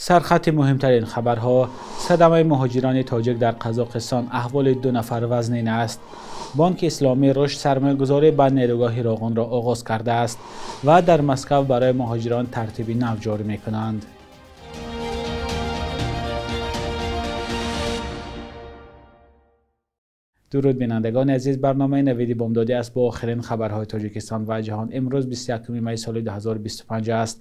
Сархати муҳимтарин хабарҳо: садамаи муҳоҷирони тоҷик дар Қазоқистон, аҳволи 2 нафар вазнин аст. Бонки Исломии Рушд сармоягузорӣ ба нерӯгоҳи Роғунро оғоз кардааст ва дар Москва барои муҳоҷирон тартиби нав ҷорӣ мекунанд. Дуруд бинандагони азиз, барномаи Навиди Бомдодӣ аст бо охирин хабарҳои Тоҷикистон ва ҷаҳон. Имрӯз 21 май соли 2025 аст.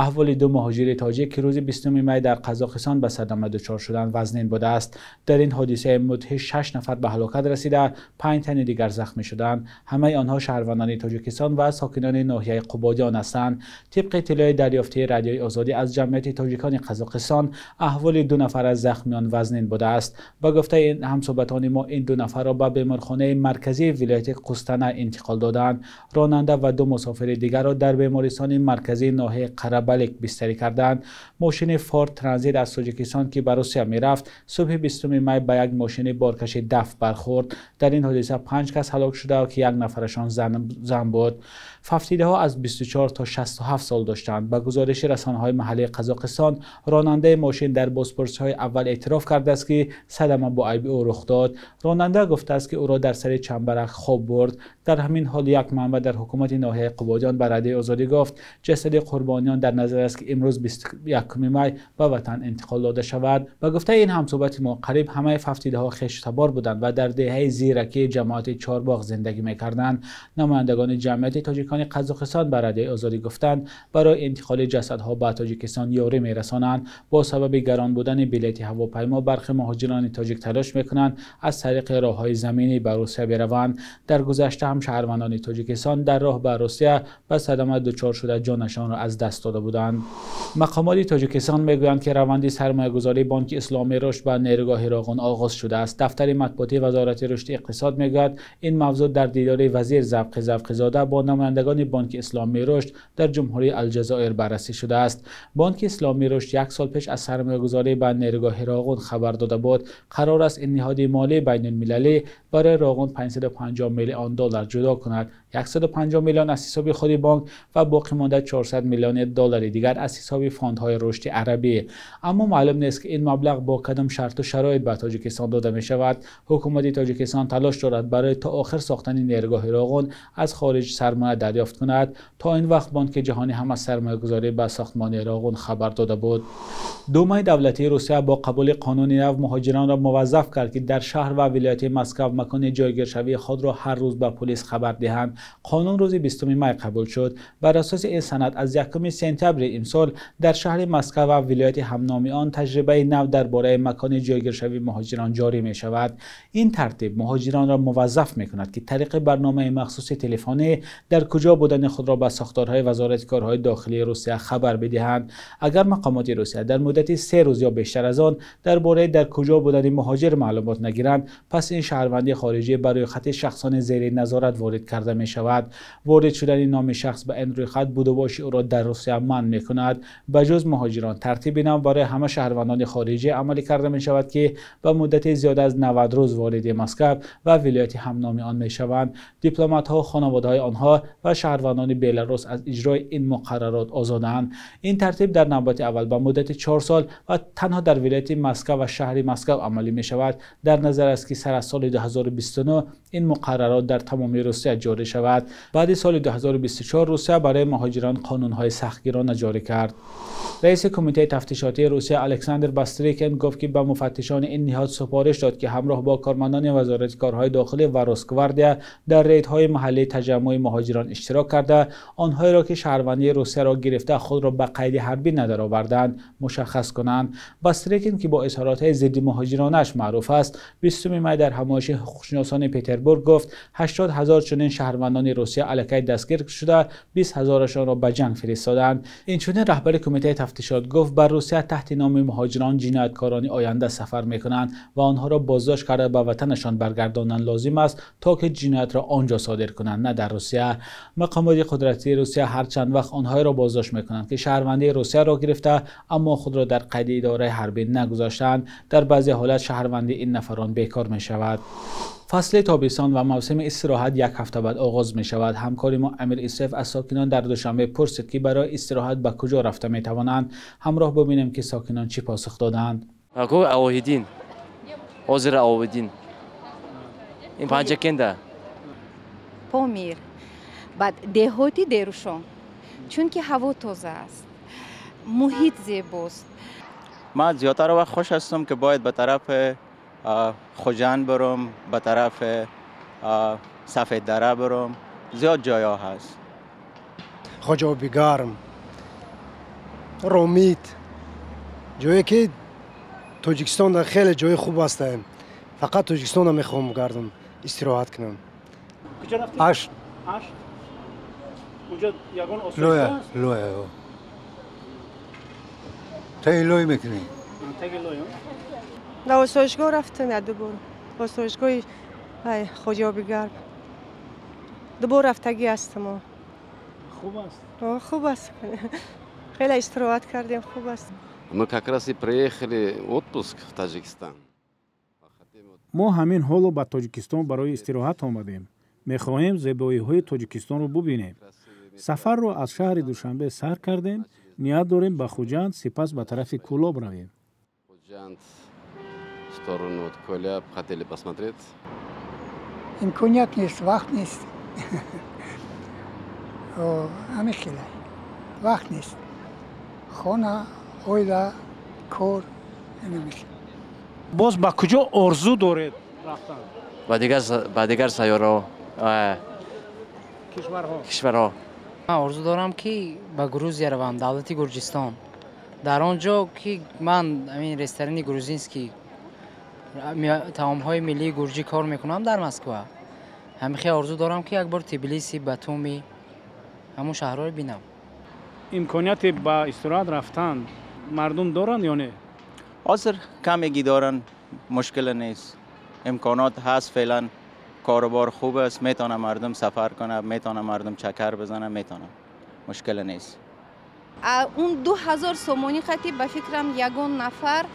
Аҳволи 2 муҳоҷири тоҷик, ки рӯзи 20 май дар Қазоқистон ба садама дучор шуданд, вазнин будааст. Дар ин ҳодисаи мудҳиш 6 нафар ба ҳалокат расида, 5 тани дигар захмӣ шуданд. Ҳамаи онҳо шаҳрвандони Тоҷикистон ва сокинони ноҳияи Қубодиён ҳастанд. Тибқи иттилои дарёфтии Радиои Озодӣ аз ҷамъияти тоҷикони Қазоқистон, аҳволи 2 нафар аз захмиён вазнин будааст. Ба гуфтаи ҳамсӯҳбатони мо, ин 2 нафарро ба беморхонаи марказии вилояти Қустанай интиқол доданд. Ронанда ва 2 мусофири дигарро дар бемористони марказии ноҳияи Қарабалик бистарӣ карданд. Мошини Форд Транзит аз Тоҷикистон, ки ба Русия мерафт, субҳи 20 май ба як мошини боркаши даф бархӯрд. Дар ин ҳодиса 5 кас ҳалок шуда, ки як нафарашон зан буд. Фавтидаҳо аз 24 то 67 сол доштанд. Ба гузориши расонаҳои маҳаллии Қазоқистон, ронандаи мошин дар бозпурсиҳои аввал эътироф кардааст, ки садама бо айби ӯ рух дод. Ронанда гуфтааст, ки ӯро дар сари чамбарак хоб бурд. Дар ҳамин ҳол як манбаъ дар ҳукумати ноҳияи Қубодиён ба Радиои Озодӣ гуфт, ҷасади қурбониён дар назар аст, ки имрӯз 21 май ба ватан интиқол дода шавад. Ба гуфтаи ин ҳамсӯҳбати мо, қариб ҳамаи фавтидаҳо хештабор буданд ва дар деҳаи Зиракии ҷамоати Чорбоғ зиндагӣ мекарданд. Намояндагони ҷамъияти тоҷикони Қазоқистон ба Радиои Озодӣ гуфтанд, барои интиқоли ҷасадҳо ба Тоҷикистон ёрӣ мерасонанд. Бо сабаби гарон будани билети ҳавопаймо, бархи муҳоҷирони тоҷик талош мекунанд аз тариқи роҳҳои заминӣ ба Русия бираванд. Дар гузашта ҳам шаҳрвандони Тоҷикистон дар роҳ ба Русия ба садама дучор шуда ҷонашонро аз даст дода буданд. Мақомоти Тоҷикистон мегӯянд, ки раванди сармоягузории Бонки Исломии Рушд ба нерӯгоҳи Роғун оғоз шудааст. Дафтари матбуотии Вазорати рушди иқтисод мегӯяд, ин мавзӯъ дар дидори вазир Завқи Завқизода бо намояндагони Бонки Исломии Рушд дар Ҷумҳурии Алҷазоир баррасӣ шудааст. Бонки Исломии Рушд як сол пеш аз сармоягузорӣ ба нерӯгоҳи Роғун хабар дода буд. Қарор аст ин ниҳоди молии байналмилалӣ барои Роғун 550 миллион доллар ҷудо кунад. 150 миллион аз ҳисоби худи бонк ва боқӣ монда 400 миллион доллари дигар аз ҳисоби фондҳои рушди арабӣ. Аммо маълум нест, ки ин маблағ бо кадом шарту шароит ба Тоҷикистон дода мешавад. Ҳукумати Тоҷикистон талош дорад барои то охир сохтани нерӯгоҳи Роғун аз хориҷ сармоя дарёфт кунад. То ин вақт Бонки Ҷаҳонӣ ҳам аз сармоягузорӣ ба сохтмони Роғун хабар дода буд. Думаи давлатии Русия бо қабули қонуни нав муҳоҷиронро муваззаф кард, ки дар шаҳр ва вилояти Москва макони ҷойгиршавии худро ҳар рӯз ба полис хабар диҳанд. Қонун рӯзи 20 май қабул шуд. Бар асоси ин санад аз 1 сентябри имсол дар шаҳри Москва ва вилояти ҳамноми он таҷрибаи нав дар бораи макони ҷойгиршавии муҳоҷирон ҷорӣ мешавад. Ин тартиб муҳоҷиронро муваззаф мекунад, ки тариқи барномаи махсуси телефонӣ дар куҷо будани худро ба сохторҳои Вазорати корҳои дохилии Русия хабар бидиҳанд. Агар мақомоти Русия дар муддати 3 рӯз ё бештар аз он дар бораи дар куҷо будани муҳоҷир маълумот нагиранд, пас ин шаҳрванди хориҷӣ ба рӯйхати шахсони зери назорат ворид карда мешавад. Ворид шудани номи шахс ба ин рӯйхат будубоши ӯро дар Русия манъ мекунад. Ба ҷуз муҳоҷирон, тартиби нав барои ҳама шаҳрвандони хориҷӣ амалӣ карда мешавад, ки ба муддати зиёда аз 90 рӯз вориди Москва ва вилояти ҳамноми он мешаванд. Дипломатҳо, хонаводаҳои онҳо ва шаҳрвандони Беларус аз иҷрои ин муқаррарот озоданд. Ин тартиб дар навбати аввал ба муддати 4 сол ва танҳо дар вилояти Москва ва шаҳри Москва амалӣ мешавад. Дар назар аст, ки сар аз соли 2029 ин муқаррарот дар тамоми Русия ҷорӣ шавад. Баъди соли 2024 Русия барои муҳоҷирон қонунҳои сахтгирона ҷорӣ кард. Раиси Кумитаи тафтишотии Русия Александр Бастрикин гуфт, ки ба муфаттишони ин ниҳод супориш дод, ки ҳамроҳ бо кормандони Вазорати корҳои дохилӣ ва Росгвардия дар рейдҳои маҳаллии таҷаммуи муҳоҷирон иштирок карда, онҳоеро, ки шаҳрвандии Русияро гирифта худро ба қайди ҳарбӣ надароварданд, мушаххас кунанд. Бастрикин, ки бо изҳоротҳои зидди муҳоҷиронаш маъруф аст, 20 май дар ҳамоиши ҳуқуқшиносони Петербург гуфт, 80 ҳазор чунин шаҳрвандони Русия аллакай дастгир шуда, 20 ҳазорашонро ба ҷанг фиристоданд. Инчунин раҳбари Кумитаи тафтишот гуфт, ба Русия таҳти номи муҳоҷирон ҷинояткорони оянда сафар мекунанд ва онҳоро боздошт карда ба ватанашон баргардондан лозим аст, то ки ҷиноятро он ҷо содир кунанд, на дар Русия. Мақомоти қудратии Русия ҳар чанд вақт онҳоеро боздошт мекунанд, ки шаҳрвандии Русияро гирифта, аммо худро дар қайди идораи ҳарбӣ нагузоштаанд. Дар баъзе ҳолат шаҳрвандии ин нафарон бекор мешавад. Фасли тобистон ва мавсими истироҳат як ҳафта баъд оғоз мешавад. Ҳамкори мо Амир Исроф аз сокинон дар Душанбе пурсид, ки барои истироҳат ба куҷо рафта метавонанд. Ҳамроҳ бибинем, ки сокинон чӣ посух доданд. Алоҳиддин, озера Алоҳиддин, ин Панҷакенда, Помир, баъд деҳоти Дерушон, чунки ҳаво тоза аст, муҳит зебост. Ман зиёдтар вақт хуш ҳастам, ки бояд ба тарафи Хуҷанд барам, ба тарафи Сафеддара барам. Зиёд ҷойҳо ҳаст. Хоҷаоби Гарм, Ромит, ҷое ки Тоҷикистон хеле ҷои хуб аст. Фақат Тоҷикистонро мехоҳам гардам, истироҳат кунам. Куҷо рафтед? Ашт. Ашт? Унҷо ягон осоишгоҳ аст? Лоя. Таги лой мекунӣ? Таги лой? Дар осоишгоҳ рафтам як ду бор. Осоишгоҳи Хоҷаоби Гарм. Ду бор рафтагӣ ҳастам. Хуб аст? Хуб аст. Хеле истироҳат кардем, хуб аст. Мы как раз и приехали в отпуск в Таджикистан. Мо ҳамин ҳоло ба Тоҷикистон барои истироҳат омадем. Мехоҳем зебоиҳои Тоҷикистонро бубинем. Сафарро аз шаҳри Душанбе сар кардем, ният дорем ба Хуҷанд, сипас ба тарафи Кӯлоб равем. Хуҷанд, в сторону Кӯлоб хотели посмотреть. Имконият нест, вақт нест. Ҳамин хеле вақт нест. Хона, оила, кор. Боз ба куҷо орзу доред рафтан? Ба дигар сайёраҳо, кишварҳо. Кишварҳо. Ман орзу дорам, ки ба Грузия равам, давлати Гурҷистон. Дар он ҷо ки ман ҳамин ресторани грузинский, таомҳои миллии гурҷӣ кор мекунам дар Москва. Ҳамин хел орзу дорам, ки як бор Тбилиси, Батуми, ҳамон шаҳрҳоро бинам. Имконияти ба истироҳат рафтан мардум доранд ё не? Ҳозир камегӣ доранд, мушкил нест. Имконот ҳаст, феълан коробор хуб аст, метавонад мардум сафар кунад, метавонад мардум чакар бизанад, метавонад. Мушкил нест. Он 2000 сомонӣ хати, ба фикрам, ягон нафар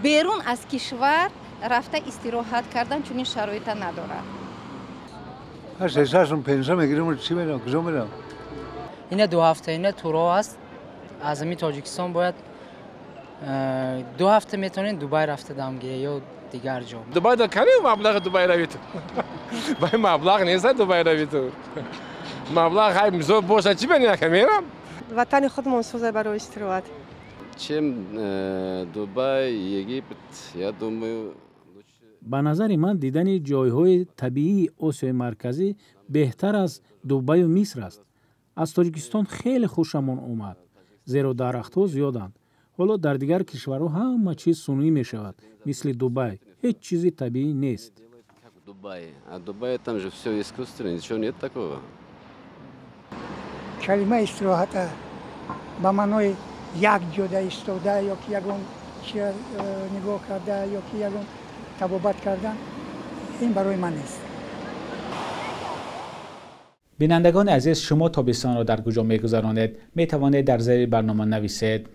берун аз кишвар рафта истироҳат кардан чунин шароита надорад. Ҳар сом пенсия мегирам, чӣ мерам, куҷо мерам? Ина 2 ҳафта ина туро аст. Аз ҳамин Тоҷикистон бояд 2 ҳафта метавонед Дубай рафта дам гиред ё дигар ҷо. Дубай да кани маблағи Дубай равид? Бай маблағ нест Дубай равид. Маблағ ҳай мизо боша, чӣ бени яка мерам? Ватани худмон соза барои истироҳат. Чем Дубай, Египет, я думаю. Ба назари ман, дидани ҷойҳои табиии Осиёи Марказӣ беҳтар аз Дубаю Миср аст. Аз Тоҷикистон хеле хушамон омад, зеро дарахтҳо зиёданд. Ҳоло дар дигар кишварҳо ҳама чиз сунъӣ мешавад, мисли Дубай. Ҳеҷ чизи табиӣ нест. А Дубай там же все искусственно, ничего нет такого. Калимаи истироҳата ба маънои як ҷода истода ё ки ягон чиз нигоҳ карда ё ки ягон табобат кардан, ин барои ман нест. Бинандагони азиз, шумо тобистонро дар куҷо мегузаронед? Метавонед дар зери барнома нависед.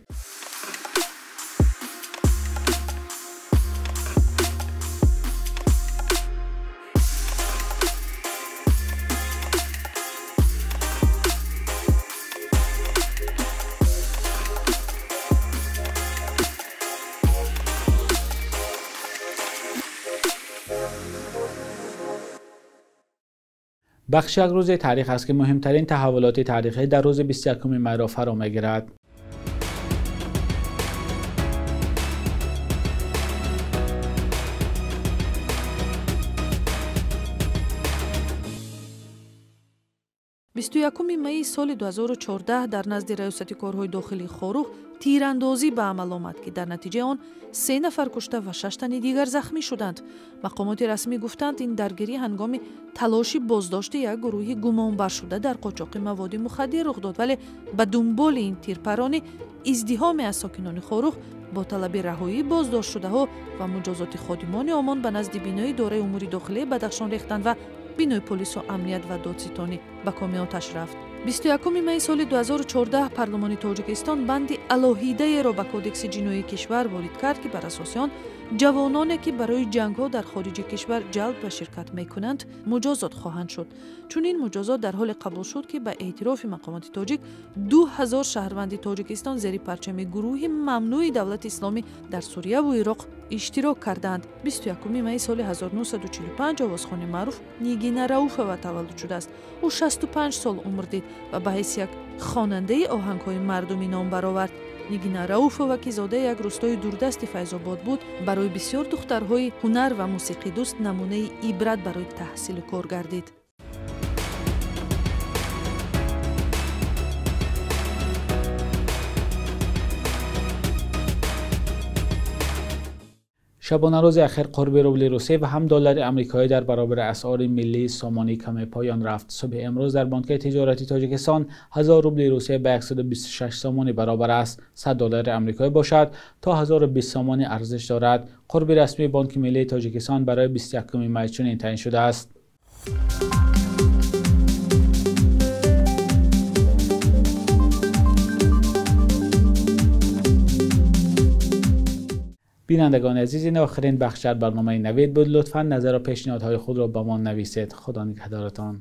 Бахши як рӯзи таърих аст, ки муҳимтарин таҳаввулоти таърихӣ дар рӯзи 21 майро фаро мегирад. 21 майи соли 2014 дар назди раёсати корҳои дохилии Хоруғ тирандозӣ ба амал омад, ки дар натиҷаи он 3 нафар кушта ва 6 тани дигар захмӣ шуданд. Мақомоти расмӣ гуфтанд, ин даргирӣ ҳангоми талоши боздошти як гурӯҳи гумонбаршуда дар қочоқи маводи мухаддир рух дод, вале ба дунболи ин тирпаронӣ издиҳоме аз сокинони Хоруғ бо талаби раҳоии боздоштшудаҳо ва муҷозоти ходимони ОМОН ба назди бинои идораи умури дохилии Бадахшон рехтанд ва бинои полису амният ва додситонӣ ба коми оташ рафт. 21 май соли 2014 парлумони Тоҷикистон банди алоҳидаеро ба кодекси ҷиноии кишвар ворид кард, ки бар асоси он ҷавононе, ки барои ҷангҳо дар хориҷи кишвар ҷалб ва ширкат мекунанд, муҷозот хоҳанд шуд. Чунин муҷозот дар ҳоле қабул шуд, ки ба эътирофи мақомоти тоҷик 2000 шаҳрванди Тоҷикистон зери парчами гурӯҳи мамнӯи давлати исломӣ дар Сурияву Ироқ иштирок карданд. 21 май соли 1945 овозхони маъруф Нигина Рауфова таваллуд шудааст. Ӯ 65 сол умр дид ва ба ҳайси як хонандаи оҳангҳои мардумӣ ном баровард. Нигина Рауфова, ки зодаи як рӯстои дурдасти Файзобод буд, барои бисёр духтарҳои ҳунар ва мусиқидӯст намунаи ибрат барои таҳсилу кор гардид. Шабонарӯзи ахир қурби рубли Русия ва ҳам доллари амрикоӣ дар баробари асъори миллии сомонӣ каме поён рафт. Субҳи имрӯз дар бонки тиҷоратии Тоҷикистон 1000 рубли Русия ба 126 сомонӣ баробар аст. 100 доллари амрикоӣ бошад то 1020 сомонӣ арзиш дорад. Қурби расмии Бонки миллии Тоҷикистон барои 21 май чунин таъин шудааст. Бинандагони азиз, ин охирин бахш дар барномаи Навид буд. Лутфан назар ва пешниҳодҳои худро ба мо нависед. Худо нигаҳдоратон.